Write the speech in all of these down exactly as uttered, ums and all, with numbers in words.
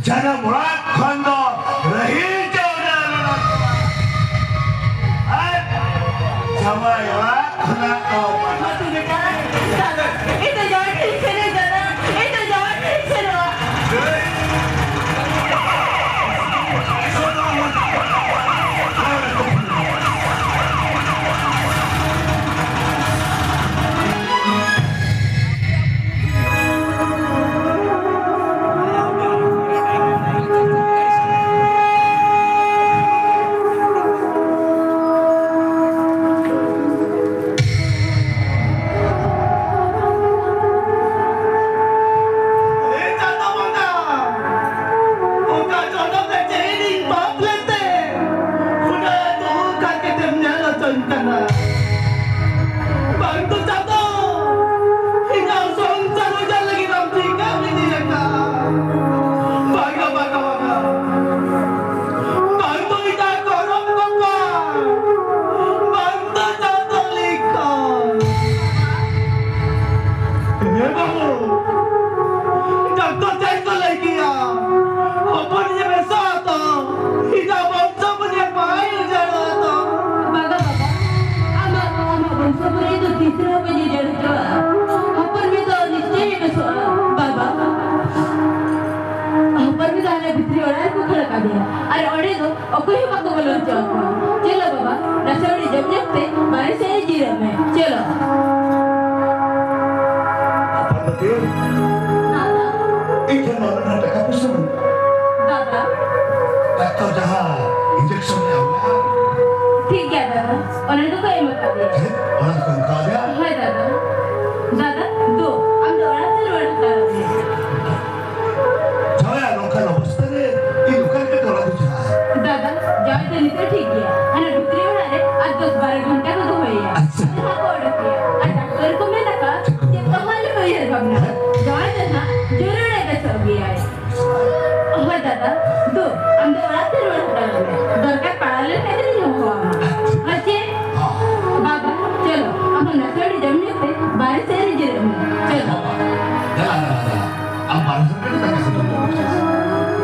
ᱡᱟᱱᱟᱢ ᱚᱲᱟᱜ ᱠᱷᱚᱱ ᱫᱚ ᱨᱟᱹᱦᱤ ᱪᱟᱣᱞᱮ ᱞᱚᱞᱚ ᱠᱚᱣᱟ᱾ ᱟᱨ ᱡᱟᱶᱟᱭ ᱚᱲᱟᱜ ᱠᱷᱚᱱᱟᱜ ᱫᱚ ᱢᱟᱹᱴᱩ ᱞᱮᱠᱟ᱾ ᱤᱧ ᱫᱚ ᱡᱟᱶᱟᱭ ᱴᱷᱮᱱ ᱤᱧ ᱥᱮᱱᱚᱜ ᱠᱟᱱᱟ, ᱤᱧ ᱫᱚ ᱡᱟᱶᱟᱭ ᱴᱷᱮᱱ ᱤᱧ ᱥᱮᱱᱚᱜᱼᱟ᱾ ᱮ ᱪᱟᱸᱫᱚ ᱵᱚᱸᱜᱟ, ᱚᱠᱟ ᱡᱚᱱᱚᱢ ᱨᱮ ᱪᱮᱫ ᱤᱧ ᱯᱟᱯ ᱞᱮᱫ ᱛᱮ ᱩᱱᱟᱹᱜ ᱫᱩᱠ ᱦᱟᱨᱠᱮᱛ ᱮᱢ ᱧᱮᱞ ᱦᱚᱪᱚᱧ ᱠᱟᱱᱟ? ᱵᱟᱝ ᱫᱚ ᱪᱟᱸᱫᱚ, ᱤᱧᱟᱜ ᱥᱚᱝᱥᱟᱨ ᱩᱡᱟᱹᱲ ᱞᱟᱹᱜᱤᱫ ᱮᱢ ᱴᱷᱤᱠᱟᱹ ᱤᱫᱤ ᱟᱠᱟᱫ᱾ ᱵᱟᱝᱟ, ᱵᱟᱝᱟ, ᱵᱟᱝᱟ᱾ ᱵᱟᱝ ᱫᱚ ᱤᱧᱟᱜ ᱜᱚᱲᱚᱢ ᱠᱚᱯᱟ, ᱵᱟᱝ ᱫᱚ ᱪᱟᱸᱫᱚ ᱞᱮᱠᱷᱟ᱾ ᱦᱮᱸ ᱵᱟᱹᱵᱩ, ᱰᱟᱠᱛᱚᱨ ᱪᱮᱫ ᱠᱚ ᱞᱟᱹᱭ ᱠᱮᱭᱟ? ᱦᱚᱯᱚᱱ ᱤᱧ ᱵᱮᱥᱚᱜᱼᱟ ᱛᱚ? ᱤᱧᱟᱜ ᱵᱚᱝᱥᱚ ᱯᱚᱨᱤᱵᱟᱨ ᱵᱟᱭ ᱩᱡᱟᱹᱲᱚᱜᱼᱟ ᱛᱚ? ᱵᱟᱝᱟ ᱵᱟᱵᱟ, ᱟᱢᱟᱜ, ᱟᱢᱟᱜ ᱵᱚᱝᱥᱚ ᱯᱚᱨᱤᱵᱟᱨ ᱫᱚ ᱛᱤᱥ ᱨᱮᱦᱚᱸ ᱵᱟᱹᱧ ᱩᱡᱟᱹᱲ ᱦᱚᱪᱚᱣᱟᱜᱼᱟ᱾ ᱦᱚᱯᱚᱱ ᱢᱤᱫ ᱫᱚ ᱱᱤᱥᱪᱚᱭ ᱮ ᱵᱮᱥᱚᱜᱼᱟ᱾ ᱵᱟᱵᱟ, ᱦᱚᱯᱚᱱ ᱢᱤᱫ ᱫᱚ ᱦᱟᱱᱮ ᱵᱷᱤᱛᱨᱤ ᱚᱲᱟᱜ ᱨᱮᱠᱚ ᱠᱷᱟᱹᱲ ᱟᱠᱟᱫᱮᱭᱟ᱾ ᱟᱨ ᱚᱸᱰᱮ ᱫᱚ ᱚᱠᱚᱭ ᱦᱚᱸ ᱵᱟᱠᱚ ᱵᱚᱞᱚ ᱦᱚᱪᱚ ᱟᱠᱚᱣᱟ᱾ ᱪᱚᱞᱚ ᱵᱟᱵᱟ, ᱱᱟᱥᱮ ᱩᱰᱤ ᱡᱚᱢ ᱧᱚᱜ ᱛᱮ ᱵᱟᱨᱦᱮ ᱥᱮᱫ ᱨᱮ ᱡᱤᱨᱟᱹᱜ ᱢᱮ᱾ ᱪᱚᱞᱚ᱾ ᱯᱟᱨᱵᱚᱛᱤ, ᱫᱟᱫᱟ᱾ ᱤᱧ ᱴᱷᱮᱱ ᱢᱟ ᱩᱱᱟᱹᱜ ᱴᱟᱠᱟ ᱯᱩᱭᱥᱟᱹ ᱵᱟᱹᱱᱩᱜᱼᱟ᱾ ᱫᱟᱫᱟ᱾ ᱰᱟᱠᱛᱚᱨ ᱡᱟᱦᱟᱸ injection ᱮ ᱮᱢ ᱞᱮᱫᱼᱟ᱾ ᱴᱷᱤᱠ ᱜᱮᱭᱟ ᱫᱟᱫᱟ, ᱚᱱᱟ ᱫᱚᱠᱚ ᱮᱢ ᱟᱠᱟᱫᱮᱭᱟ᱾ ᱪᱮᱫ? ᱚᱱᱟ ᱫᱚᱠᱚ ᱮᱢ ᱟᱠᱟᱫᱮᱭᱟ? ᱦᱳᱭ ᱫᱟᱫᱟ᱾ ᱫᱟᱫᱟ, ᱫᱩ, ᱟᱢ ᱫᱚ ᱚᱲᱟᱜ ᱛᱮ ᱨᱩᱣᱟᱹᱲ ᱦᱟᱛᱟᱲᱚᱜ ᱢᱮ᱾ ᱡᱟᱶᱟᱭᱟᱜ ᱱᱚᱝᱠᱟᱱ ᱚᱵᱚᱥᱛᱟ ᱨᱮ ᱤᱧ ᱚᱠᱟ ᱞᱮᱠᱟᱛᱮ ᱚᱲᱟᱜ ᱫᱚᱧ ᱪᱟᱞᱟᱜᱼᱟ? ᱫᱟᱫᱟ, ᱡᱟᱶᱟᱭ ᱫᱚ ᱱᱤᱛᱚᱜ ᱴᱷᱤᱠ ᱜᱮᱭᱟ᱾ ᱦᱟᱱᱟ ᱵᱷᱤᱛᱨᱤ ᱚᱲᱟᱜ ᱨᱮ ᱟᱨ ᱫᱚᱥ ᱵᱟᱨᱚ ᱜᱷᱚᱱᱴᱟ ᱠᱚ ᱫᱚᱦᱚᱭᱮᱭᱟ᱾ ᱟᱪᱪᱷᱟ᱾ ᱡᱟᱦᱟᱸ ᱠᱚ ᱚᱰᱚᱠᱮᱭᱟ᱾ ᱟᱨ ᱰᱟᱠᱛᱚᱨ ᱠᱚ ᱢᱮᱱ ᱟᱠᱟᱫ, ᱪᱮᱫ ᱠᱚ ᱪᱮᱫ ᱠᱚᱦᱚᱸ ᱟᱞᱚᱯᱮ ᱩᱭᱦᱟᱹᱨ ᱵᱷᱟᱵᱽᱱᱟ᱾ ᱦᱮᱸ? ᱡᱟᱶᱟᱭ ᱫᱚ ᱱᱟᱦᱟᱜ ᱡᱚᱨᱩᱨ ᱮ ᱵᱮᱥᱚᱜ ᱜᱮᱭᱟᱭ᱾ ᱦᱳᱭ ᱫᱟᱫᱟ, ᱫᱩ, ᱟᱢ ᱫᱚ ᱚᱲᱟᱜ ᱛᱮ ᱨᱩᱣᱟᱹᱲ ᱦᱟᱛᱟᱲᱚᱜ ᱢᱮ᱾ ᱫᱚᱨᱠᱟᱨ ᱯᱟᱲᱟᱣ ᱞᱮᱱᱠᱷᱟᱱ ᱫᱚᱧ ᱦᱚᱦᱚ ᱟᱢᱟ᱾ ᱟᱪᱪᱷᱟ᱾ ᱦᱳᱭ ᱪᱮ? ᱦᱚᱸ᱾ ᱵᱟᱵᱟ, ᱪᱚᱞᱚ, ᱟᱢ ᱦᱚᱸ ᱱᱟᱥᱮ ᱟᱹᱰᱤ ᱡᱚᱢ ᱧᱩ ᱛᱮ ᱵᱟᱨᱦᱮ ᱥᱮᱫ ᱨᱮ ᱡᱤᱨᱟᱹᱜ ᱢᱮ᱾ ᱪᱚᱞᱚ᱾ ᱫᱮᱞᱟ, ᱫᱮᱞᱟ, ᱫᱮᱞᱟ᱾ ᱟᱢ ᱵᱟᱨᱦᱮ ᱥᱮᱫ ᱨᱮ ᱫᱟᱠᱟ ᱥᱟᱹᱛ ᱢᱮ᱾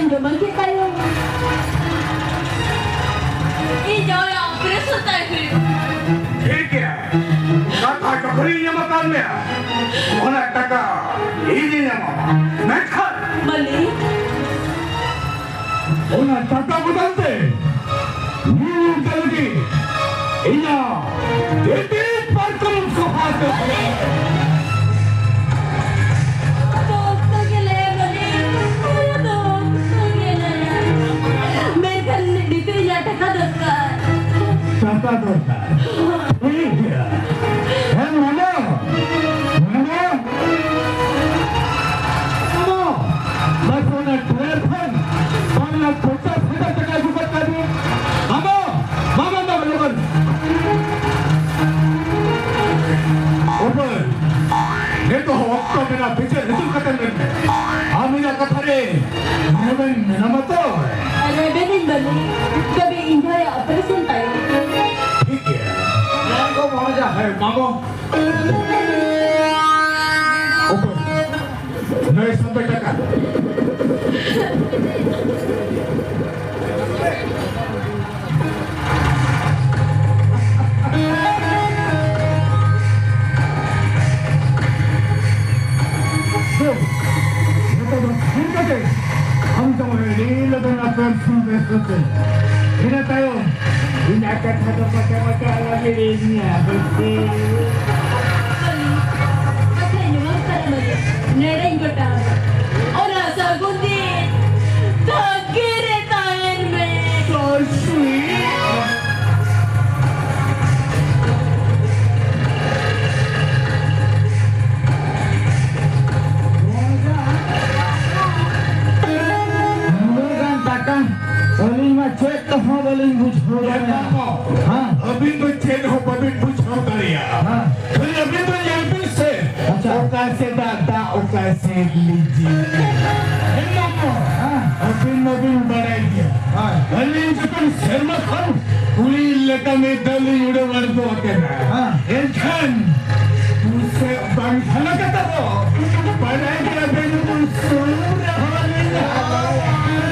ᱡᱚᱢᱟᱱ ᱠᱮᱫ ᱛᱟᱭᱚᱢ ᱤᱧ ᱡᱟᱶᱟᱭᱟᱜ operation ᱛᱟᱭ ᱦᱩᱭᱩᱜᱼᱟ᱾ ᱴᱷᱤᱠ ᱜᱮᱭᱟ, ᱠᱟᱛᱷᱟ ᱡᱚᱠᱷᱚᱱᱤᱧ ᱧᱟᱢ ᱟᱠᱟᱫ ᱢᱮᱭᱟ, ᱚᱱᱟ ᱴᱟᱠᱟ ᱤᱧᱤᱧ ᱮᱢᱟᱢᱟ᱾ ᱢᱮᱱᱠᱷᱟᱱ ᱢᱟᱹᱞᱤᱠ, ᱚᱱᱟ ᱴᱟᱠᱟ ᱵᱚᱫᱚᱞ ᱛᱮ ᱱᱤᱭᱟᱹ ᱧᱤᱫᱟᱹ ᱞᱟᱹᱜᱤᱫ ᱤᱧᱟᱜ ᱜᱤᱛᱤᱡ ᱯᱟᱨᱠᱚᱢ ᱥᱚᱯᱷᱟ ᱠᱟᱛᱮ ᱚᱱᱟ ᱫᱚ ᱚᱠᱛᱚ ᱜᱮ ᱞᱟᱹᱭ ᱢᱟᱹᱞᱤᱠ, ᱚᱱᱟ ᱫᱚ ᱚᱠᱛᱚ ᱜᱮ ᱞᱟᱹᱭ᱾ ᱢᱮᱱᱠᱷᱟᱱ ᱱᱤᱛᱚᱜ ᱤᱧᱟᱜ ᱴᱟᱠᱟ ᱫᱚᱨᱠᱟᱨ᱾ ᱴᱟᱠᱟ ᱫᱚᱨᱠᱟᱨ? ᱴᱷᱤᱠ ᱜᱮᱭᱟ᱾ ᱦᱮᱸ, ᱢᱟᱱᱟ, ᱢᱟᱱᱟ᱾ ᱟᱢᱚ, ᱵᱟᱥ ᱚᱱᱟ ᱴᱨᱮᱱ ᱠᱷᱚᱱ ᱵᱟᱨ ᱞᱟᱠᱷ ᱯᱚᱧᱪᱟᱥ ᱦᱟᱡᱟᱨ ᱴᱟᱠᱟ ᱟᱹᱜᱩ ᱜᱚᱫ ᱠᱟᱜ ᱢᱮ᱾ ᱟᱢᱚ, ᱵᱟᱵᱟ, ᱵᱟᱵᱟ, ᱞᱚᱜᱚᱱ᱾ ᱩᱯᱟᱹᱭ, ᱱᱤᱛᱚᱜ ᱦᱚᱸ ᱚᱠᱛᱚ ᱢᱮᱱᱟᱜᱼᱟ, ᱵᱤᱪᱟᱹᱨ ᱦᱤᱡᱩᱜ ᱠᱟᱛᱮ ᱢᱮᱱ ᱢᱮ᱾ ᱟᱢ ᱤᱧᱟᱜ ᱠᱟᱛᱷᱟ ᱨᱮ ᱨᱮᱵᱮᱱ ᱢᱮᱱᱟᱢᱟ ᱛᱚ? ᱨᱮᱵᱮᱱᱤᱧ ᱵᱟᱹᱱᱩᱧ, ᱛᱚᱵᱮ ᱤᱧ ᱵᱷᱟᱭᱟᱜ operation ᱛᱟᱭᱚᱢ᱾ ᱴᱷᱤᱠ ᱜᱮᱭᱟ᱾ ᱦᱮᱸ, ᱢᱟᱢᱚ᱾ ᱚᱠᱚᱭ? ᱱᱚᱭ ᱥᱟᱵ ᱴᱟᱠᱟ᱾ ᱫᱩ, ᱡᱚᱛᱚ ᱫᱚ ᱛᱷᱤᱨ ᱠᱟᱛᱮ ᱟᱢ ᱡᱮᱢᱚᱱ ᱟᱹᱰᱤ ᱞᱚᱜᱚᱱ operation ᱵᱮᱥ ᱦᱚᱪᱚᱭ᱾ ᱤᱱᱟᱹ ᱛᱟᱭᱚᱢ ᱤᱧᱟᱜ ᱠᱟᱛᱷᱟ ᱫᱚ ᱯᱟᱪᱟ ᱯᱟᱪᱟ ᱟᱞᱚᱢ ᱦᱤᱲᱤᱧᱟ, ᱦᱳᱭ ᱥᱮ? ᱟᱪᱪᱷᱟ, ᱱᱚᱣᱟ ᱠᱟᱛᱷᱟ ᱢᱟᱹᱞᱤᱠ, ᱱᱮᱰᱮᱧ ᱜᱚᱴᱟ ᱟᱢᱟ᱾ ᱚᱱᱟ ᱥᱟᱹᱜᱩᱱ ᱫᱤᱱ ᱛᱟᱺᱜᱤ ᱨᱮ ᱛᱟᱦᱮᱱ ᱢᱮ᱾ So sweet. ᱩᱱᱟᱹᱜ ᱜᱟᱱ ᱴᱟᱠᱟ ᱟᱹᱞᱤᱧ ᱢᱟ ᱪᱮᱫ ᱛᱮᱦᱚᱸ ᱵᱟᱹᱞᱤᱧ ᱵᱩᱡᱷᱟᱹᱣ ᱫᱟᱲᱮᱭᱟᱜᱼᱟ᱾ ᱦᱮᱸ᱾ ᱟᱹᱵᱤᱱ ᱫᱚ ᱪᱮᱫ ᱦᱚᱸ ᱵᱟᱹᱵᱤᱱ ᱵᱩᱡᱷᱟᱹᱣ ᱫᱟᱲᱮᱭᱟᱜᱼᱟ᱾ ᱦᱮᱸ᱾ ᱠᱷᱟᱹᱞᱤ ᱟᱹᱵᱤᱱ ᱫᱚ ᱧᱮᱞ ᱵᱤᱱ ᱥᱮ, ᱟᱪᱪᱷᱟ᱾ ᱚᱠᱟ ᱥᱮᱫ ᱫᱟᱜ, ᱫᱟᱜ ᱚᱠᱟ ᱥᱮᱫ ᱞᱤᱸᱡᱤ᱾ ᱦᱮᱸ᱾ ᱟᱹᱵᱤᱱ ᱢᱟᱵᱤᱱ ᱵᱟᱲᱟᱭ ᱜᱮᱭᱟ᱾ ᱦᱮᱸ᱾ ᱟᱹᱞᱤᱧ ᱡᱚᱠᱷᱚᱱ ᱥᱮᱨᱢᱟ ᱠᱷᱚᱱ ᱠᱩᱲᱤ ᱞᱮᱠᱟ ᱢᱤᱫ ᱫᱷᱟᱣ ᱞᱤᱧ ᱩᱰᱟᱹᱣ ᱟᱬᱜᱚ ᱟᱠᱟᱱᱟ᱾ ᱦᱮᱸ᱾ ᱮᱱᱠᱷᱟᱱ ᱵᱩᱥᱟᱹᱜ ᱵᱟᱝ ᱦᱟᱞᱟ ᱠᱟᱛᱮ ᱫᱚ ᱵᱟᱲᱟᱭ ᱜᱮᱭᱟ ᱵᱮᱱ ᱵᱩᱥᱩᱵ ᱨᱮᱦᱚᱸ ᱞᱤᱧ ᱦᱟᱞᱟᱭᱟ᱾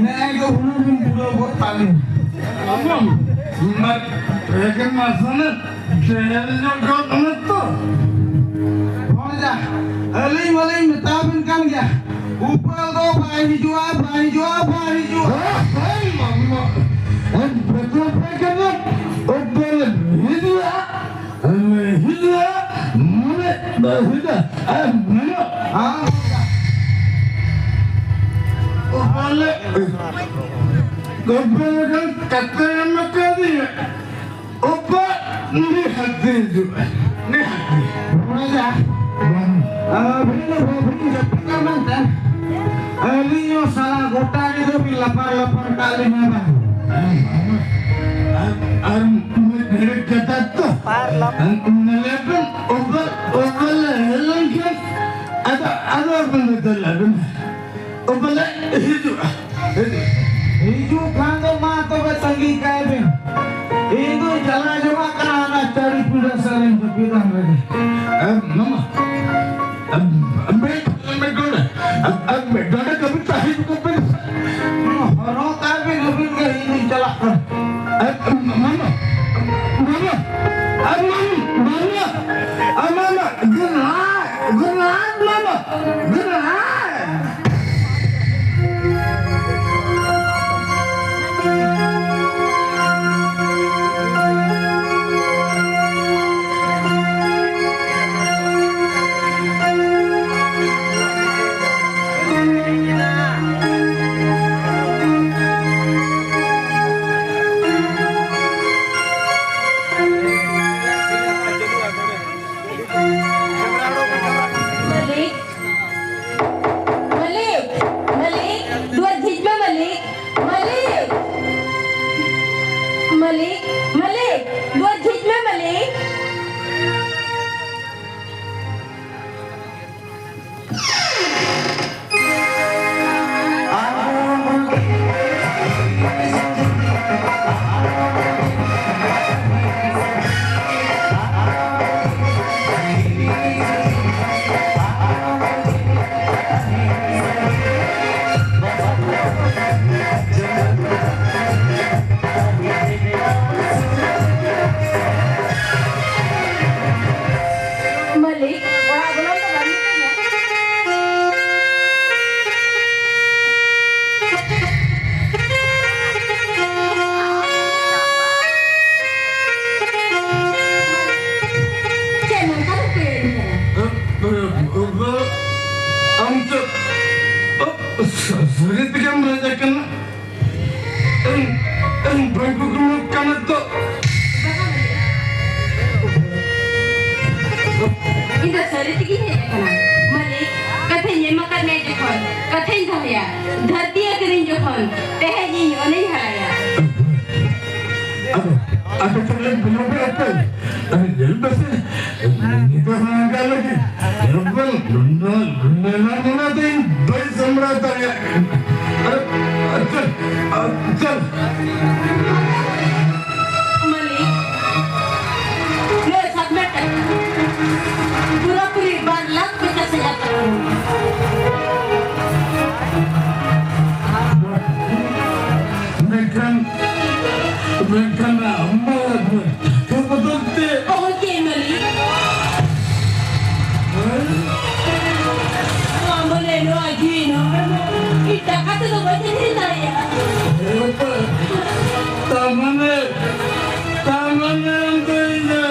ᱱᱮᱜᱼᱮ ᱜᱮ ᱦᱩᱲᱩ ᱵᱤᱱ ᱯᱩᱨᱟᱹᱣ ᱜᱚᱫ ᱛᱟᱞᱤᱧ᱾ ᱮᱠᱮᱱ ᱢᱟᱥᱟᱱᱮ ᱰᱷᱮᱨ ᱧᱚᱜ ᱜᱚᱫ ᱮᱱᱟ ᱛᱚ᱾ ᱵᱷᱚᱱᱡᱟ, ᱟᱹᱞᱤᱧ ᱢᱟᱞᱤᱧ ᱢᱮᱛᱟ ᱵᱤᱱ ᱠᱟᱱ ᱜᱮᱭᱟ, ᱩᱯᱟᱹᱞ ᱫᱚ ᱵᱟᱭ ᱦᱤᱡᱩᱜᱼᱟ, ᱵᱟᱭ ᱦᱤᱡᱩᱜᱼᱟ, ᱵᱟᱭ ᱦᱤᱡᱩᱜᱼᱟ᱾ ᱦᱮᱸ, ᱦᱮᱸ, ᱢᱟᱢᱟ᱾ ᱮᱱ ᱯᱮᱛᱨᱚ ᱯᱮ ᱠᱟᱱᱟ, ᱩᱯᱟᱹᱞ ᱦᱤᱡᱩᱜᱼᱟ᱾ ᱦᱤᱡᱩᱜᱼᱟ, ᱢᱟᱱᱮ ᱫᱚ ᱦᱤᱡᱩᱜᱼᱟ, ᱟᱨ ᱢᱮᱱᱟᱜ, ᱟᱨ ᱚᱠᱟᱞᱮ, ᱜᱚᱵᱮᱞ ᱠᱟᱛᱮ ᱮᱢ ᱠᱟᱫᱤᱧᱟ, ᱚᱠᱟ ᱱᱤᱦᱟᱹᱛ ᱦᱤᱡᱩᱜᱼᱟ, ᱱᱤᱦᱟᱹᱛ᱾ ᱨᱚᱲᱮᱫᱟ, ᱵᱟᱝ᱾ ᱟᱹᱵᱤᱱ ᱫᱚ ᱵᱟᱹᱵᱤᱱ ᱡᱟᱹᱯᱤᱫᱟ ᱢᱮᱱᱛᱮ, ᱟᱹᱞᱤᱧ ᱦᱚᱸ ᱥᱟᱞᱟ ᱜᱚᱴᱟ ᱧᱤᱫᱟᱹ ᱵᱤᱱ ᱞᱟᱯᱟᱨ ᱞᱟᱯᱟᱨ ᱠᱟᱜ ᱞᱤᱧᱟ ᱵᱟᱝ? ᱟᱨ, ᱟᱨ ᱢᱤᱫ ᱜᱷᱟᱹᱲᱤᱡ ᱠᱟᱛᱷᱟ ᱛᱚ᱾ ᱯᱟᱨᱞᱟᱢ᱾ ᱧᱮᱞᱮ ᱵᱤᱱ, ᱚᱠᱟ, ᱚᱠᱟ ᱞᱮ ᱦᱮᱡ ᱞᱮᱱᱠᱷᱟᱱ, ᱟᱫᱚ, ᱟᱫᱚ ᱟᱵᱮᱱ ᱫᱚ ᱫᱮᱞᱟ ᱵᱮᱱ᱾ ᱚᱠᱟ ᱞᱮ ᱦᱤᱡᱩᱜᱼᱟ, ᱦᱤᱡᱩᱜᱼᱟ᱾ ᱦᱤᱡᱩᱜ ᱠᱷᱟᱱ ᱫᱚ ᱢᱟ ᱛᱚᱵᱮ ᱛᱟᱺᱜᱤ ᱠᱟᱭ ᱵᱮᱱ᱾ ᱤᱧ ᱫᱚᱧ ᱪᱟᱞᱟᱣ ᱡᱚᱝᱟᱜ ᱠᱟᱱᱟ ᱦᱟᱱᱟ ᱪᱟᱹᱲᱤ ᱯᱤᱸᱰᱟᱹ ᱥᱮᱫ ᱨᱤᱧ ᱡᱟᱹᱯᱤᱫᱟ ᱚᱸᱰᱮ ᱜᱮ᱾ ᱮ, ᱢᱟᱢᱟ, ᱟᱢ, ᱟᱢ, ᱟᱢ, ᱟᱢ, ᱟᱢ, ᱟᱢ, ᱰᱚᱰᱮ ᱠᱟᱹᱢᱤ ᱛᱟᱦᱮᱸ ᱠᱚ ᱯᱮ᱾ ᱦᱚᱨᱦᱚ ᱠᱟᱭ ᱵᱤᱱ, ᱟᱹᱵᱤᱱ ᱜᱮ ᱤᱧ ᱪᱟᱞᱟᱜ ᱠᱟᱱᱟ᱾ ᱮ, ᱢᱟᱢᱟ, ᱢᱟᱢᱟ, ᱮ, ᱢᱟᱢᱟ, ᱮ, ᱢᱟᱢᱟ, ᱮ, ᱢᱟᱢᱟ, good night, good night, ᱢᱟᱢᱟ, good night. ᱥᱟᱹᱨᱤ ᱛᱮᱜᱮᱢ ᱨᱟᱡᱟ ᱠᱟᱱᱟ? ᱤᱧ, ᱤᱧ ᱵᱟᱹᱧ ᱠᱩᱠᱢᱩ ᱠᱟᱱᱟ ᱛᱚ᱾ ᱤᱧ ᱫᱚ ᱥᱟᱹᱨᱤ ᱛᱮᱜᱮᱧ ᱦᱮᱡ ᱟᱠᱟᱱᱟ᱾ ᱢᱟᱹᱞᱤᱠ, ᱠᱟᱛᱷᱟᱧ ᱮᱢ ᱟᱠᱟᱫ ᱢᱮᱭᱟ ᱡᱚᱠᱷᱚᱱ, ᱠᱟᱛᱷᱟᱧ ᱫᱚᱦᱚᱭᱟ᱾ ᱫᱷᱟᱹᱨᱛᱤ ᱟᱹᱠᱷᱨᱤᱧ ᱡᱚᱠᱷᱚᱱ, ᱛᱮᱦᱮᱧ ᱤᱧ ᱚᱱᱮᱧ ᱦᱟᱞᱟᱭᱟ᱾ ᱟᱫᱚ, ᱟᱫᱚ ᱛᱟᱦᱞᱮ ᱵᱤᱞᱚᱢ ᱯᱮ ᱟᱯᱮ᱾ ᱟᱨᱮ ᱧᱮᱞ ᱢᱮᱥᱮ, ᱱᱤᱛᱚᱜ ᱦᱚᱸ ᱚᱱᱠᱟ ᱞᱟᱹᱜᱤᱫ᱾ ᱮᱠᱫᱚᱢ ᱱᱚᱱᱟ, ᱱᱚᱱᱟ, ᱱᱚᱱᱟ ᱫᱚ ᱤᱧ ᱵᱟᱹᱧ ᱥᱟᱢᱵᱲᱟᱣ ᱫᱟᱲᱮᱭᱟᱜ ᱠᱟᱱᱟ᱾ ᱟᱨᱮ, ᱟᱨ ᱪᱮᱫ, ᱟᱨ ᱪᱮᱫ? ᱢᱟᱹᱞᱤᱠ, ᱱᱚᱣᱟ ᱥᱟᱵ ᱢᱮ ᱴᱟᱠᱟ᱾ ᱯᱩᱨᱟᱹᱯᱩᱨᱤ ᱵᱟᱨ ᱞᱟᱠᱷ ᱯᱚᱧᱪᱟᱥ ᱦᱟᱡᱟᱨ ᱴᱟᱠᱟ᱾ ᱢᱮᱱᱠᱷᱟᱱ, ᱢᱮᱱᱠᱷᱟᱱ ᱟᱢ ᱫᱚ ᱴᱟᱠᱟ ᱵᱚᱫᱚᱞ ᱛᱮ ᱚᱦᱚᱧ ᱮᱢᱟᱞᱤ᱾ ᱦᱮᱸ? ᱱᱚᱣᱟ ᱢᱚᱱᱮ, ᱱᱚᱣᱟ ᱡᱤᱣᱤ, ᱱᱚᱣᱟ ᱦᱚᱲᱢᱚ ᱤᱧ ᱴᱟᱠᱟ ᱛᱮᱫᱚ ᱵᱟᱹᱧ ᱟᱹᱠᱷᱨᱤᱧ ᱫᱟᱲᱮᱭᱟᱜᱼᱟ᱾ ᱦᱮᱸ, ᱛᱟᱨ ᱢᱟᱱᱮ, ᱛᱟᱨ ᱢᱟᱱᱮ ᱟᱢ ᱫᱚ ᱤᱧ ᱫᱚ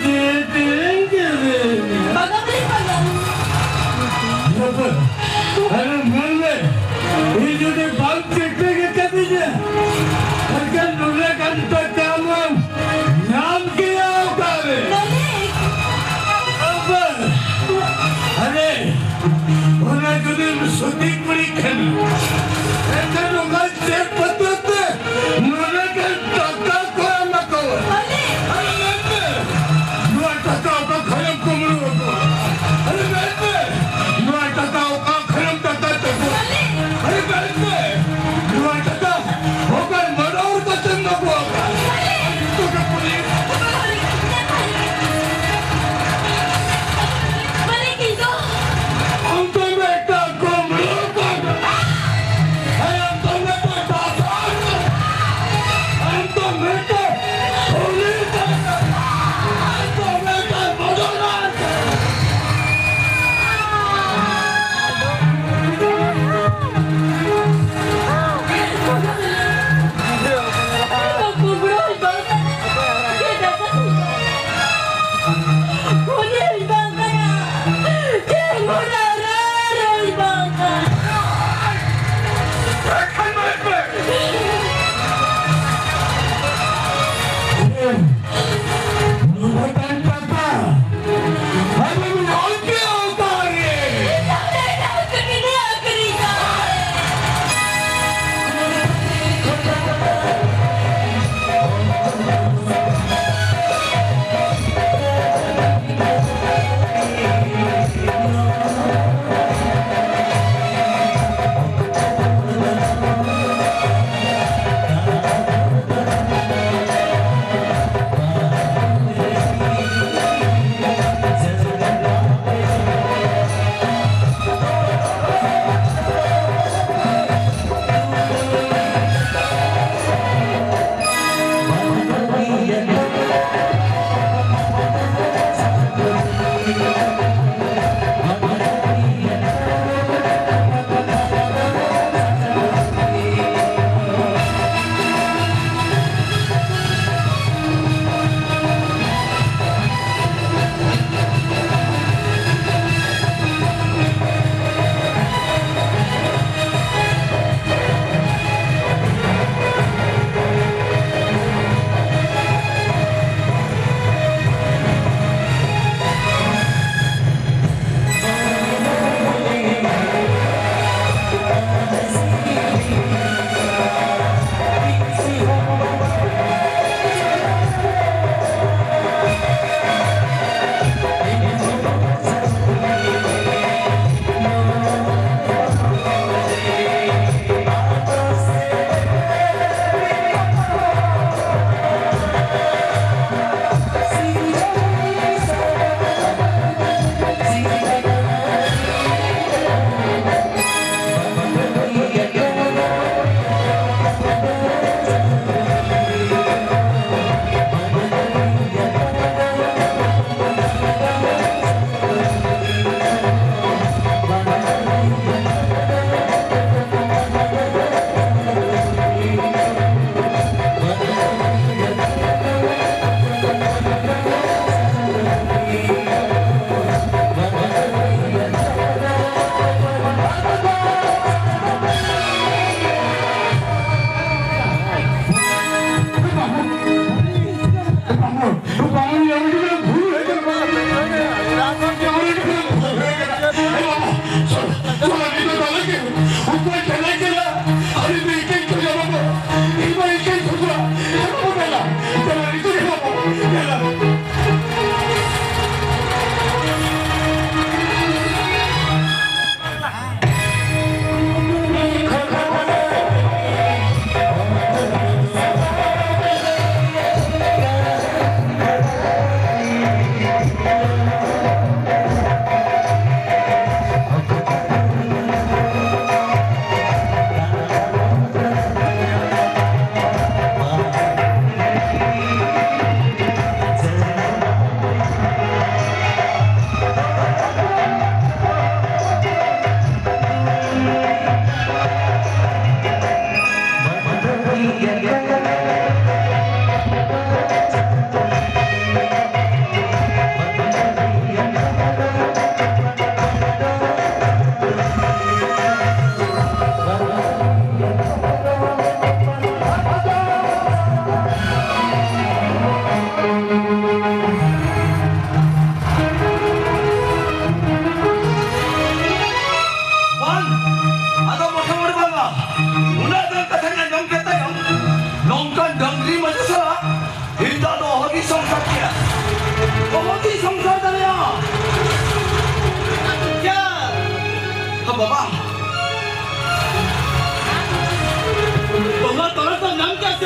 ᱪᱮᱫ ᱮᱢ ᱠᱟᱹᱨᱤᱧᱟ? ᱵᱟᱝᱟ ᱵᱚᱞᱮ ᱵᱟᱝᱟ᱾ ᱵᱟᱵᱟ, ᱟᱨᱮ ᱢᱮᱱ ᱢᱮ, ᱤᱧ ᱡᱩᱫᱤ ᱵᱟᱢ ᱪᱮᱴᱮᱡ ᱟᱠᱟᱫᱤᱧᱟ, ᱮᱱᱠᱷᱟᱱ ᱱᱚᱰᱮ ᱠᱟᱱ ᱴᱟᱠᱟ ᱢᱟᱢ ᱧᱟᱢ ᱠᱮᱭᱟ ᱚᱠᱟᱨᱮ? ᱢᱟᱹᱞᱤᱠ! ᱵᱟᱵᱟ, ᱟᱨᱮ, ᱚᱱᱟ ᱡᱩᱫᱤᱢ ᱥᱚᱛᱤ ᱠᱩᱲᱤ ᱠᱷᱟᱱ, ᱮᱱᱠᱷᱟᱱ ᱚᱱᱟ ᱪᱮᱫ ᱯᱟᱹᱛᱤ ᱛᱮ ᱱᱚᱰᱮ ᱜᱮ ᱴᱟᱠᱟ ᱠᱚ ᱮᱢᱟ ᱠᱚᱣᱟ? ᱢᱟᱹᱞᱤᱠ! ᱟᱨᱮ ᱢᱮᱱ ᱢᱮ, ᱱᱚᱣᱟ ᱴᱟᱠᱟ ᱚᱠᱟ ᱠᱷᱚᱱᱮᱢ ᱠᱩᱢᱵᱽᱲᱩ ᱟᱠᱟᱫᱟ? ᱟᱨᱮ ᱢᱮᱱ ᱢᱮ, ᱱᱚᱣᱟ ᱴᱟᱠᱟ ᱚᱠᱟ ᱠᱷᱚᱱᱮᱢ ᱴᱟᱠᱟ ᱛᱟᱠᱚᱣᱟ? ᱢᱟᱹᱞᱤᱠ! ᱟᱨᱮ ᱢᱮᱱ ᱢᱮ, ᱱᱚᱣᱟ ᱴᱟᱠᱟ ᱚᱠᱚᱭ ᱢᱟᱰᱚᱨ ᱠᱟᱛᱮᱢ ᱟᱹᱜᱩ ᱟᱠᱟᱫᱟ? ᱢᱟᱹᱞᱤᱠ! ᱟᱨᱮ ᱱᱤᱛᱚᱜ ᱜᱮ ᱯᱩᱞᱤᱥ! ᱢᱟᱹᱞᱤᱠ, ᱤᱧ ᱫᱚ ᱟᱢ ᱫᱚ ᱢᱤᱫᱴᱟᱝ ᱠᱩᱢᱵᱽᱲᱩ ᱠᱟᱱᱟᱢ᱾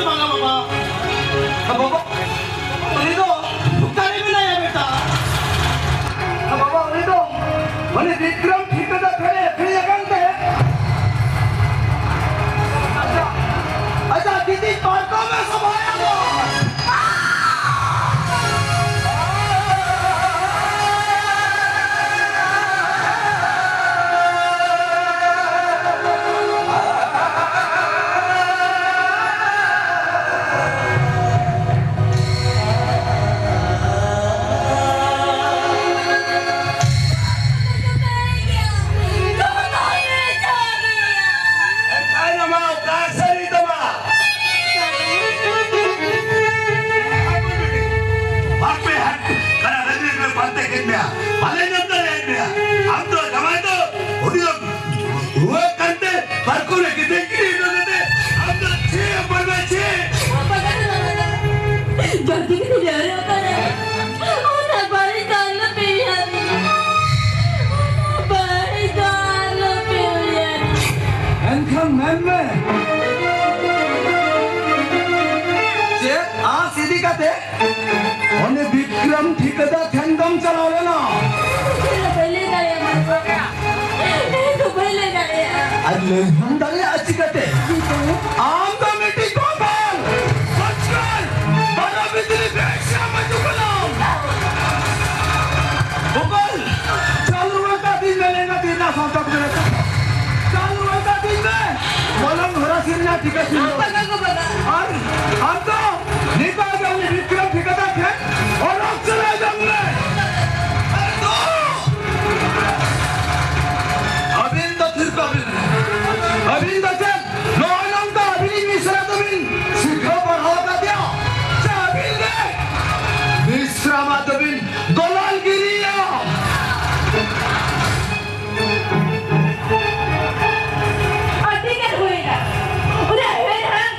ᱵᱟᱝᱟ ᱵᱟᱵᱟ᱾ ᱵᱟᱵᱟ, ᱩᱱᱤ ᱫᱚ ᱚᱠᱟᱨᱮ ᱢᱮᱱᱟᱭᱟ ᱵᱮᱴᱟ? ᱵᱟᱵᱟ, ᱩᱱᱤ ᱫᱚ ᱩᱱᱤ ᱵᱤᱠᱨᱚᱢ ᱴᱷᱤᱠᱟᱹᱫᱟᱨ ᱴᱷᱮᱱᱮ ᱟᱹᱠᱷᱨᱤᱧ ᱟᱠᱟᱱ ᱛᱮ᱾ ᱟᱪᱪᱷᱟ, ᱟᱪᱪᱷᱟ, ᱫᱤᱫᱤ, ᱯᱟᱨᱠᱚᱢ ᱮ ᱥᱚᱵᱷᱟᱭᱟ ᱫᱚ᱾ ᱮᱱᱠᱷᱟᱱ ᱟᱢᱟᱜ ᱚᱠᱟ ᱥᱟᱹᱨᱤ ᱛᱟᱢᱟ? ᱵᱟᱯᱮ ᱦᱟᱴ ᱠᱟᱱᱟ, ᱨᱟᱹᱡᱤ ᱨᱮ ᱯᱟᱱᱛᱮ ᱠᱮᱫ ᱢᱮᱭᱟ, ᱵᱟᱞᱮ ᱧᱟᱢ ᱫᱟᱲᱮᱭᱟᱜ ᱢᱮᱭᱟ᱾ ᱟᱢ ᱫᱚ ᱡᱟᱶᱟᱭ ᱫᱚ ᱩᱱᱤ ᱫᱚ ᱨᱩᱣᱟᱹᱜ ᱠᱟᱱᱛᱮ ᱯᱟᱨᱠᱚᱢ ᱨᱮ ᱜᱤᱛᱤᱡ ᱜᱤᱰᱤ ᱦᱚᱴᱚ ᱠᱟᱛᱮ ᱟᱢ ᱫᱚ ᱪᱮᱫ ᱮᱢ ᱵᱟᱰᱟᱭᱟ, ᱪᱮᱫ? ᱵᱟᱵᱟ ᱠᱟᱛᱷᱟ ᱫᱚ ᱟᱞᱚ ᱫᱚ᱾ ᱡᱚᱞᱫᱤ ᱜᱮ ᱡᱟᱹᱨᱤ ᱟᱠᱟᱱᱟ᱾ ᱚᱱᱟ ᱵᱟᱹᱲᱤᱡ ᱫᱚ ᱟᱞᱚ ᱯᱮ ᱩᱭᱦᱟᱹᱨ᱾ ᱚᱱᱟ ᱵᱟᱹᱲᱤᱡ ᱫᱚ ᱟᱞᱚ ᱯᱮ ᱩᱭᱦᱟᱹᱨ᱾ ᱮᱱᱠᱷᱟᱱ ᱢᱮᱱ ᱢᱮ, ᱪᱮᱫ ᱟᱸᱥ ᱤᱫᱤ ᱠᱟᱛᱮ ᱩᱱᱤ ᱵᱤᱠᱨᱚᱢ ᱴᱷᱤᱠᱟᱹᱫᱟᱨ ᱴᱷᱮᱱ ᱫᱚᱢ ᱪᱟᱞᱟᱣ ᱞᱮᱱᱟ? ᱤᱧ ᱫᱚ ᱵᱟᱹᱧ ᱞᱟᱹᱭ ᱫᱟᱲᱮᱭᱟᱜᱼᱟ, ᱢᱟᱥᱴᱟᱨ᱾ ᱤᱧ ᱫᱚ ᱵᱟᱹᱧ ᱞᱟᱹᱭ ᱫᱟᱲᱮᱭᱟᱜᱼᱟ᱾ ᱟᱨ ᱞᱟᱹᱭ ᱦᱚᱸᱢ ᱫᱟᱲᱮᱭᱟᱜᱼᱟ ᱪᱤᱠᱟᱹᱛᱮ? ᱪᱤᱠᱟᱹ? ᱟᱢ ᱫᱚ ᱢᱤᱫᱴᱤᱡ ᱵᱚᱠᱚᱞ! ᱵᱚᱠᱚᱞ! ᱵᱟᱨᱚ ᱵᱤᱡᱽᱞᱤ ᱵᱮᱵᱽᱥᱟ ᱢᱟᱹᱪᱩ ᱠᱟᱱᱟᱢ! ᱵᱚᱠᱚᱞ! ᱪᱟᱞ ᱨᱩᱣᱟᱹᱲ ᱠᱟᱹᱛᱤᱧ ᱢᱮ, ᱞᱮᱸᱜᱟ ᱛᱤ ᱨᱮᱱᱟᱜ ᱥᱟᱶᱛᱟ ᱠᱚ ᱢᱮᱱᱟᱜ ᱛᱟᱢᱟ᱾ ᱪᱟᱞ ᱨᱩᱣᱟᱹᱲ ᱠᱟᱹᱛᱤᱧ ᱢᱮ, ᱢᱚᱞᱚᱝ ᱦᱚᱨᱟ ᱥᱤᱨᱱᱟ ᱴᱤᱠᱟᱹ ᱥᱤᱨᱱᱟ᱾ ᱵᱟᱵᱟ ᱜᱚ ᱵᱟᱵᱟ᱾ ᱟᱨ ᱟᱢ ᱫᱚ ᱱᱤᱛᱚᱜ ᱜᱮ ᱩᱱᱤ ᱵᱤᱠᱨᱚᱢ ᱴᱷᱤᱠᱟᱹᱫᱟᱨ ᱴᱷᱮᱱ ᱚᱰᱚᱠ ᱪᱟᱞᱟᱣ ᱡᱚᱝ ᱢᱮ᱾ ᱟᱨ ᱫᱚ ᱟᱹᱵᱤᱱ ᱫᱚ ᱛᱷᱤᱨ ᱠᱚᱜ ᱵᱤᱱ᱾ ᱟᱹᱵᱤᱱ ᱫᱚ ᱪᱮᱫ ᱱᱚᱜᱼᱚᱭ ᱱᱚᱝᱠᱟ ᱟᱹᱵᱤᱱᱤᱡ ᱢᱤᱥᱨᱟ ᱫᱚᱵᱤᱱ ᱥᱤᱠᱷᱟᱹᱣ ᱯᱟᱲᱦᱟᱣ ᱟᱠᱟᱫᱮᱭᱟ? ᱪᱮ ᱟᱹᱵᱤᱱ ᱜᱮ ᱢᱤᱥᱨᱟ ᱢᱟ ᱫᱚᱵᱤᱱ ᱫᱚᱞᱟᱞ ᱜᱤᱨᱤᱭᱟ? ᱟᱹᱰᱤ ᱜᱟᱱ ᱦᱩᱭᱱᱟ᱾ ᱩᱱᱟᱹᱜ ᱦᱮᱲ ᱦᱟᱲᱟᱢ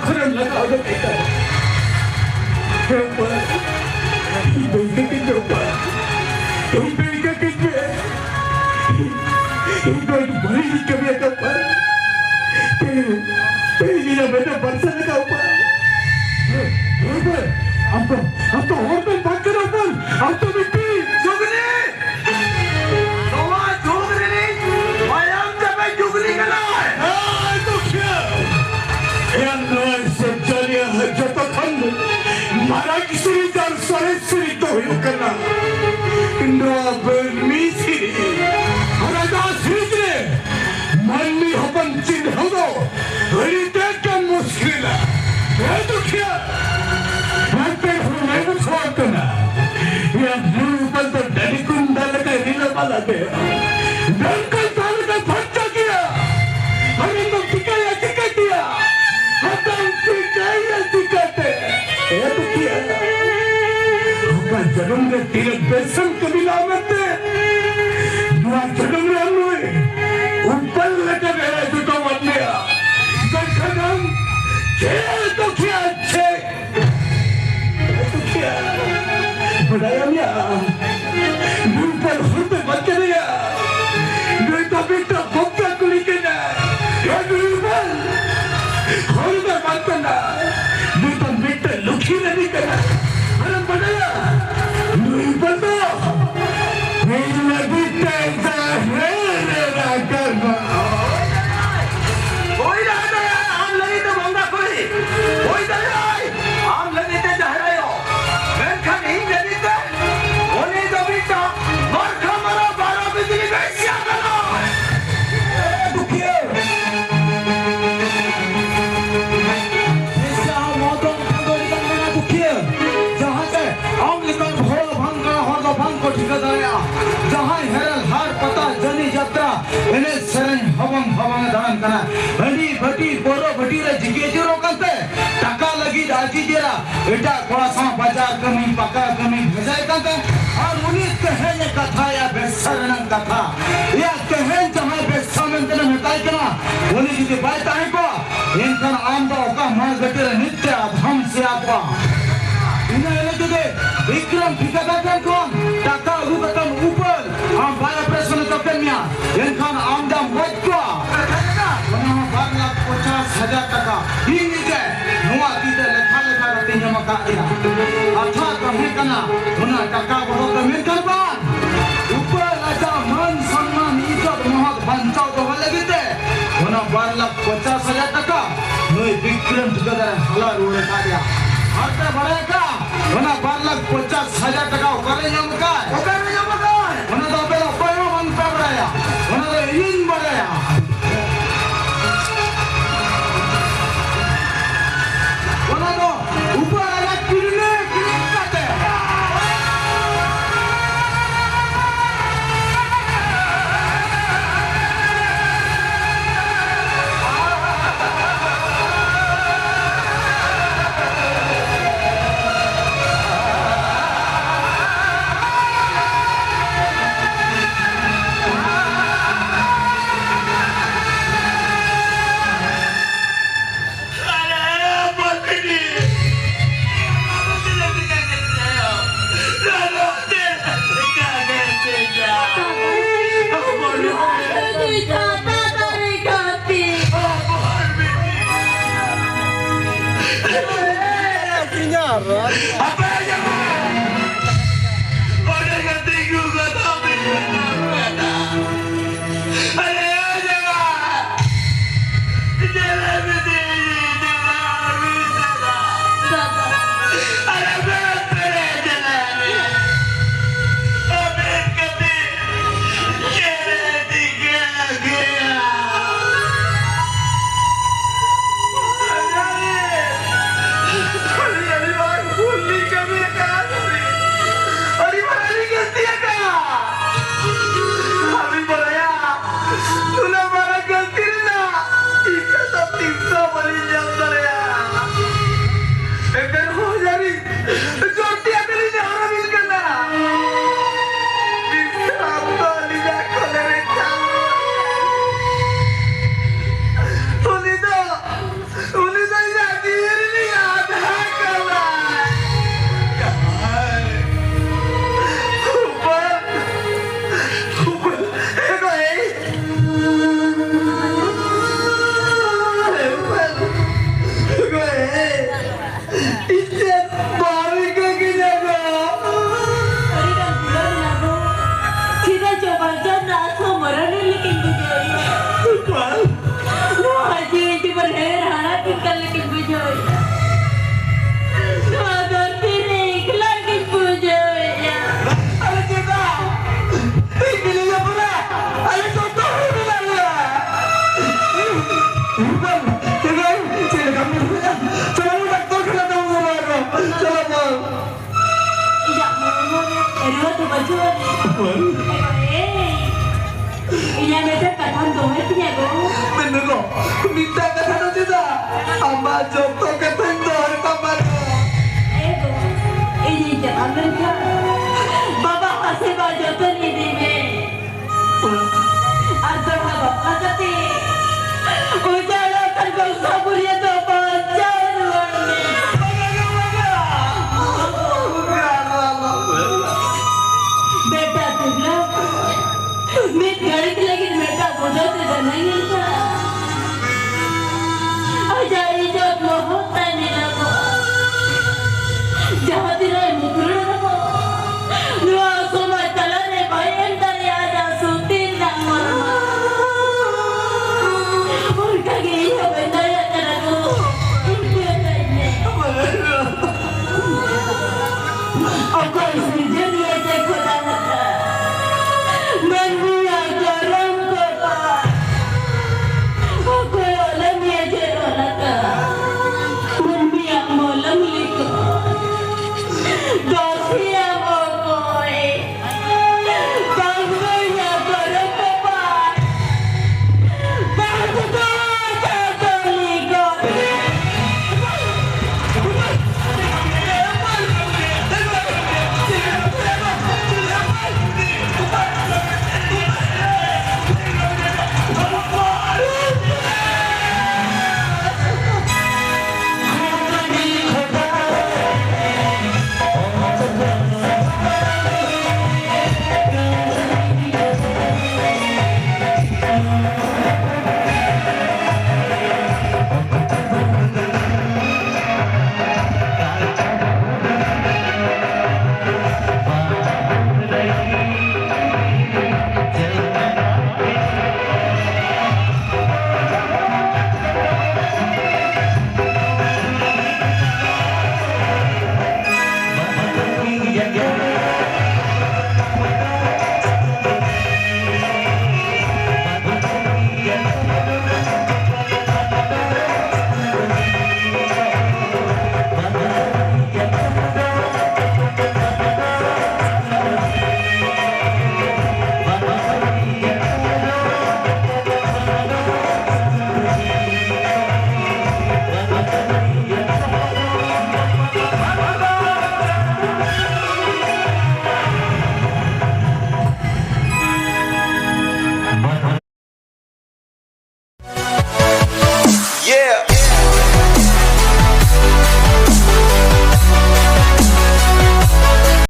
ᱠᱷᱚᱱᱮᱢ ᱞᱟᱜᱟ ᱚᱰᱚᱠ ᱠᱮᱫᱟ᱾ ᱦᱮᱸ ᱵᱟᱵᱟ, ᱤᱧ ᱫᱚ ᱤᱠᱟᱹ ᱠᱟᱹᱧ ᱢᱮ ᱵᱟᱵᱟ, ᱤᱧ ᱫᱚ ᱤᱠᱟᱹ ᱠᱟᱹᱧ ᱢᱮ᱾ ᱤᱧ ᱫᱚ ᱟᱹᱰᱤ ᱵᱟᱹᱲᱤᱡ ᱤᱧ ᱠᱟᱹᱢᱤ ᱟᱠᱟᱫ ᱵᱟᱵᱟ᱾ ᱛᱮᱦᱮᱧ, ᱛᱮᱦᱮᱧ ᱤᱧᱟᱹᱜ ᱢᱮᱫ ᱮ ᱢᱟᱨᱥᱟᱞ ᱟᱠᱟᱫ ᱵᱟᱵᱟ᱾ ᱦᱮᱸ ᱵᱟᱵᱟ, ᱟᱢ ᱫᱚ, ᱟᱢ ᱫᱚ ᱦᱚᱲ ᱫᱚᱢ ᱵᱟᱝ ᱠᱟᱱᱟ ᱵᱟᱵᱟ, ᱟᱢ ᱫᱚ ᱢᱤᱫᱴᱤᱡ ᱡᱩᱜᱽᱞᱤ᱾ ᱱᱚᱣᱟ ᱡᱩᱜᱽ ᱨᱤᱱᱤᱡ ᱢᱟᱭᱟᱢ ᱪᱟᱵᱮ ᱡᱩᱜᱽᱞᱤ ᱠᱟᱱᱟᱭ᱾ ᱟᱭ ᱫᱩᱠᱷᱤᱭᱟᱹ! ᱮᱭᱟ, ᱱᱚᱣᱟ ᱥᱤᱨᱡᱚᱱᱤᱭᱟᱹ ᱡᱚᱛᱚ ᱠᱷᱚᱱ ᱢᱟᱨᱟᱝ ᱥᱤᱨᱤᱡᱽ ᱟᱨ ᱥᱚᱨᱮᱥ ᱥᱤᱨᱤᱡᱽ ᱫᱚ ᱦᱩᱭᱩᱜ ᱠᱟᱱᱟ ᱱᱚᱣᱟ ᱢᱟᱹᱱᱢᱤ ᱥᱤᱨᱤᱡᱽ᱾ ᱟᱨ ᱟᱡᱟᱜ ᱥᱤᱨᱤᱡᱽ ᱨᱮ ᱢᱟᱹᱱᱢᱤ ᱦᱚᱯᱚᱱ ᱪᱤᱱᱦᱟᱹᱣ ᱫᱚ ᱟᱹᱰᱤ ᱛᱮᱫ ᱜᱮ ᱢᱩᱥᱠᱤᱞᱟ᱾ ᱮ ᱫᱩᱠᱷᱤᱭᱟᱹ! ᱱᱚᱛᱮ ᱦᱚᱸ ᱞᱟᱹᱭ ᱵᱩᱡᱷᱟᱹᱣ ᱠᱟᱱᱟ᱾ ᱭᱟ ᱵᱩᱨᱩ ᱩᱯᱟᱞ ᱫᱚ ᱰᱟᱹᱰᱤ ᱠᱩᱸᱰᱟ ᱞᱮᱠᱟ ᱨᱤᱞᱟᱹ ᱢᱟᱞᱟ ᱜᱮ᱾ ᱰᱟᱹᱝᱠᱟᱹ ᱫᱟᱜ ᱞᱮᱠᱟ ᱯᱷᱟᱨᱪᱟ ᱜᱮᱭᱟ᱾ ᱟᱨ ᱤᱧ ᱫᱚ ᱪᱤᱠᱟᱹᱭᱟ, ᱪᱤᱠᱟᱹ ᱠᱮᱭᱟ? ᱟᱫᱚᱢ ᱪᱤᱠᱟᱹᱭᱟ, ᱪᱤᱠᱟᱹᱛᱮ? ᱮ ᱫᱩᱠᱷᱤᱭᱟᱹ! ᱚᱠᱟ ᱡᱚᱱᱚᱢ ᱨᱮ ᱛᱤᱱᱟᱹᱜ ᱵᱮᱥᱮᱢ ᱠᱟᱹᱢᱤ ᱞᱟᱜᱼᱟ ᱢᱮᱱᱛᱮ, ᱱᱚᱣᱟ ᱡᱚᱱᱚᱢ ᱨᱮ ᱟᱢ ᱱᱩᱭ ᱩᱯᱟᱞ ᱞᱮᱠᱟ ᱵᱮᱲᱟᱭ ᱡᱚᱴᱟᱣᱟᱫ ᱢᱮᱭᱟ᱾ ᱢᱮᱱᱠᱷᱟᱱ ᱟᱢ ᱪᱮᱫ ᱫᱩᱠᱷᱤᱭᱟᱹ, ᱪᱮᱫ ᱫᱩᱠᱷᱤᱭᱟᱹ? ᱵᱟᱰᱟᱭᱟᱢ ᱭᱟ, ᱱᱩᱭ ᱩᱯᱟᱞ ᱦᱚᱲ ᱫᱚ ᱵᱟᱝ ᱠᱟᱱᱟᱭᱟ᱾ ᱱᱩᱭ ᱫᱚ ᱢᱤᱫᱴᱟᱝ ᱵᱚᱸᱜᱟ ᱠᱩᱲᱤ ᱠᱟᱱᱟᱭ᱾ ᱱᱩᱭ ᱩᱯᱟᱞ ᱦᱚᱲ ᱫᱚ ᱵᱟᱝ ᱠᱟᱱᱟ᱾ ᱱᱩᱭ ᱫᱚ ᱢᱤᱫᱴᱟᱝ ᱞᱩᱠᱷᱤ ᱨᱟᱱᱤ ᱠᱟᱱᱟᱭ᱾ ᱟᱨᱮᱢ ᱵᱟᱰᱟᱭᱟ, ᱱᱩᱭ ᱩᱯᱟᱞ ᱫᱚ ᱤᱧ ᱞᱟᱹᱜᱤᱫ ᱛᱮ ᱡᱟᱦᱮᱨ ᱨᱮ ᱨᱟᱠᱟᱵᱟ᱾ ᱦᱩᱭ ᱫᱟᱲᱮᱭᱟᱜᱼᱟ, ᱟᱢ ᱞᱟᱹᱜᱤᱫ ᱛᱮ ᱵᱚᱸᱜᱟ ᱠᱩᱲᱤ᱾ ᱦᱩᱭ ᱫᱟᱲᱮᱭᱟᱜᱼᱟᱭ, ᱟᱢ ᱞᱟᱹᱜᱤᱫ ᱛᱮ ᱡᱟᱦᱮᱨ ᱟᱭᱳ᱾ ᱢᱮᱱᱠᱷᱟᱱ ᱤᱧ ᱞᱟᱹᱜᱤᱫ ᱛᱮ ᱩᱱᱤ ᱫᱚ ᱢᱤᱫᱴᱟᱝ ᱢᱟᱨᱠᱷᱟ ᱢᱟᱨᱟ ᱵᱟᱨᱚ ᱵᱤᱡᱽᱞᱤ ᱵᱮᱥᱤᱭᱟ ᱠᱟᱱᱟ᱾ ᱫᱩᱠᱷᱤᱭᱟᱹ᱾ ᱵᱮᱥᱤᱭᱟ ᱦᱚᱸ ᱢᱚᱦᱚᱛ ᱫᱚ ᱢᱤᱫᱴᱟᱝ ᱫᱚ ᱟᱹᱰᱤ ᱜᱟᱱ ᱢᱮᱱᱟᱜᱼᱟ, ᱫᱩᱠᱷᱤᱭᱟᱹ᱾ ᱡᱟᱦᱟᱸ ᱛᱮ ᱟᱢ ᱞᱮᱠᱟᱱ ᱦᱚᱲ ᱵᱟᱝ ᱠᱟᱱᱟ, ᱦᱚᱲ ᱫᱚ ᱵᱟᱝ ᱠᱚ ᱴᱷᱤᱠᱟᱹ ᱫᱟᱲᱮᱭᱟᱜᱼᱟ᱾ ᱡᱟᱦᱟᱸᱭ ᱦᱮᱨᱮᱞ ᱦᱟᱴ ᱯᱟᱛᱟ ᱡᱟᱹᱱᱤ ᱡᱟᱛᱨᱟ ᱮᱱᱮᱡ ᱥᱮᱨᱮᱧ ᱦᱚᱵᱚᱝ ᱦᱚᱵᱚᱝ ᱮ ᱫᱟᱬᱟᱱ ᱠᱟᱱᱟ᱾ ᱦᱟᱺᱰᱤ ᱵᱷᱟᱹᱴᱤ ᱯᱟᱹᱣᱨᱟᱹ ᱵᱷᱟᱹᱴᱤ ᱨᱮ ᱡᱤᱜᱤ ᱟᱹᱪᱩᱨᱚᱜ ᱠᱟᱱᱛᱮ ᱴᱟᱠᱟ ᱞᱟᱹᱜᱤᱫ ᱟᱡᱤᱡ ᱮᱨᱟ ᱮᱴᱟᱜ ᱠᱚᱲᱟ ᱥᱟᱶ ᱵᱟᱡᱟᱨ ᱠᱟᱹᱢᱤ ᱯᱟᱠᱟ ᱠᱟᱹᱢᱤ ᱵᱷᱮᱡᱟᱭ ᱠᱟᱱᱛᱮ ᱟᱨ ᱩᱱᱤ ᱛᱮᱦᱮᱧ ᱮ ᱠᱟᱛᱷᱟᱭᱟ ᱵᱮᱵᱥᱟ ᱨᱮᱱᱟᱜ ᱠᱟᱛᱷᱟ᱾ ᱮᱭᱟ ᱛᱮᱦᱮᱧ ᱡᱟᱦᱟᱸᱭ ᱵᱮᱵᱥᱟ ᱢᱮᱱᱛᱮ ᱞᱮ ᱢᱮᱛᱟᱭ ᱠᱟᱱᱟ ᱩᱱᱤ ᱡᱩᱫᱤ ᱵᱟᱭ ᱛᱟᱦᱮᱸ ᱠᱚᱜᱼᱟ ᱮᱱᱠᱷᱟᱱ ᱟᱢ ᱫᱚ ᱚᱠᱟ ᱜᱷᱟᱹᱴᱤ ᱨᱮ ᱱᱤᱛ ᱛᱮ ᱟᱫᱷᱟᱢ ᱥᱮᱭᱟ ᱠᱚᱣᱟ᱾ ᱤᱱᱟᱹ ᱦᱤᱞᱳᱜ ᱡᱩᱫᱤ ᱵᱤᱠᱨᱚᱢ ᱴᱷᱤᱠᱟᱹᱫᱟᱨ ᱴᱷᱮᱱ ᱠᱷᱚᱱ ᱴᱟᱠᱟ ᱟᱹᱜᱩ ᱠᱟᱛᱮᱢ ᱩᱯᱟᱹᱞ, ᱟᱢ ᱵᱟᱭ ᱚᱯᱟᱨᱮᱥᱚᱱ ᱮ ᱛᱚᱯᱮ ᱢᱮᱭᱟ, ᱮᱱᱠᱷᱟᱱ ᱟᱢ ᱫᱟᱢ ᱜᱚᱡ ᱠᱚᱣᱟ᱾ ᱚᱱᱟ ᱦᱚᱸ ᱵᱟᱨ ᱞᱟᱠᱷ ᱯᱚᱧᱪᱟᱥ ᱦᱟᱡᱟᱨ ᱴᱟᱠᱟ᱾ ᱤᱧ ᱱᱤᱡᱮ ᱱᱚᱣᱟ ᱛᱤ ᱛᱮ ᱞᱮᱠᱷᱟ ᱞᱮᱠᱷᱟ ᱠᱟᱛᱮᱧ ᱮᱢ ᱟᱠᱟᱫ ᱮᱭᱟ᱾ ᱠᱟᱛᱷᱟ ᱛᱟᱦᱮᱸ ᱠᱟᱱᱟ, ᱚᱱᱟ ᱴᱟᱠᱟ ᱵᱚᱦᱚᱜ ᱫᱚ ᱢᱮᱱᱠᱷᱟᱱ ᱵᱟᱝ, ᱩᱯᱟᱹᱞ ᱟᱡᱟᱜ ᱢᱟᱹᱱ ᱥᱚᱱᱢᱟᱱ ᱤᱡᱽᱡᱚᱛ ᱢᱚᱦᱚᱛ ᱵᱟᱧᱪᱟᱣ ᱫᱚᱦᱚ ᱞᱟᱹᱜᱤᱫ ᱛᱮ ᱚᱱᱟ ᱵᱟᱨ ᱞᱟᱠᱷ ᱯᱚᱧᱪᱟᱥ ᱦᱟᱡᱟᱨ ᱴᱟᱠᱟ ᱱᱩᱭ ᱵᱤᱠᱨᱚᱢ ᱴᱷᱤᱠᱟᱹᱫᱟᱨ ᱮ ᱦᱟᱞᱟ ᱨᱩᱣᱟᱹᱲ ᱟᱠᱟᱫᱮᱭᱟ᱾ ᱟᱨ ᱯᱮ ᱵᱟᱲᱟᱭ ᱠᱟᱜᱼᱟ, ᱚᱱᱟ ᱵᱟᱨ ᱞᱟᱠᱷ ᱯᱚᱧᱪᱟᱥ ᱦᱟᱡᱟᱨ ᱴᱟᱠᱟ ᱚᱠᱟᱨᱮ ᱧᱟᱢ ᱟᱠᱟᱫ? ᱚᱠᱟᱨᱮ ᱧᱟᱢ ᱟᱠᱟᱫ? ᱚᱱᱟ ᱫᱚ ᱟᱯᱮ ᱫᱚ ᱚᱠᱚᱭ ᱦᱚᱸ ᱵᱟᱝ ᱯᱮ ᱵᱟᱲᱟᱭᱟ, ᱚᱱᱟ ᱫᱚ ᱤᱧᱤᱧ ᱵᱟᱲᱟᱭᱟ᱾ ᱚᱱᱟ ᱫᱚ ᱩᱯᱟᱹᱞ ᱟᱡᱟᱜ ᱠᱤᱰᱱᱤ ᱠᱤᱨᱤᱧ ᱠᱟᱛᱮ᱾ ᱪᱟᱞᱟᱣ ᱰᱟᱠᱛᱚᱨ ᱠᱷᱟᱱᱟ ᱛᱮᱵᱚᱱ ᱵᱚᱞᱚ ᱟᱠᱟᱱᱟ᱾ ᱪᱟᱞᱟᱣ ᱵᱚᱱ᱾ ᱤᱧᱟᱹᱜ ᱦᱚᱲᱢᱚ ᱨᱮ ᱨᱩᱣᱟᱹ ᱫᱚ ᱵᱟᱹᱪᱩᱜ ᱟᱹᱱᱤᱡ᱾ ᱵᱟᱝ᱾ ᱮ ᱵᱟᱵᱟ, ᱮᱭ᱾ ᱤᱧᱟᱹᱜ ᱢᱤᱫᱴᱟᱝ ᱠᱟᱛᱷᱟᱢ ᱫᱚᱦᱚᱭ ᱛᱤᱧᱟᱹ ᱜᱚ᱾ ᱢᱮᱱ ᱢᱮ ᱜᱚ, ᱢᱤᱫᱴᱟᱝ ᱠᱟᱛᱷᱟ ᱫᱚ ᱪᱮᱫᱟᱜ? ᱟᱢᱟᱜ ᱡᱚᱛᱚ ᱠᱟᱛᱷᱟᱧ ᱫᱚᱦᱚᱭ ᱛᱟᱢᱟ ᱜᱚ᱾ ᱮ ᱜᱚ, ᱤᱧᱤᱧ ᱪᱟᱞᱟᱣ ᱞᱮᱱᱠᱷᱟᱱ ᱵᱟᱵᱟ ᱦᱟᱥᱮ ᱵᱟ ᱡᱚᱛᱚᱱ ᱤᱫᱤ ᱢᱮ᱾ ᱟᱨ ᱫᱚᱦᱲᱟ ᱵᱟᱯᱞᱟ ᱠᱟᱛᱮ ᱩᱡᱟᱲ ᱟᱠᱟᱱ ᱵᱚᱝᱥᱚ ᱵᱩᱨᱤᱭᱟᱹ ᱫᱚ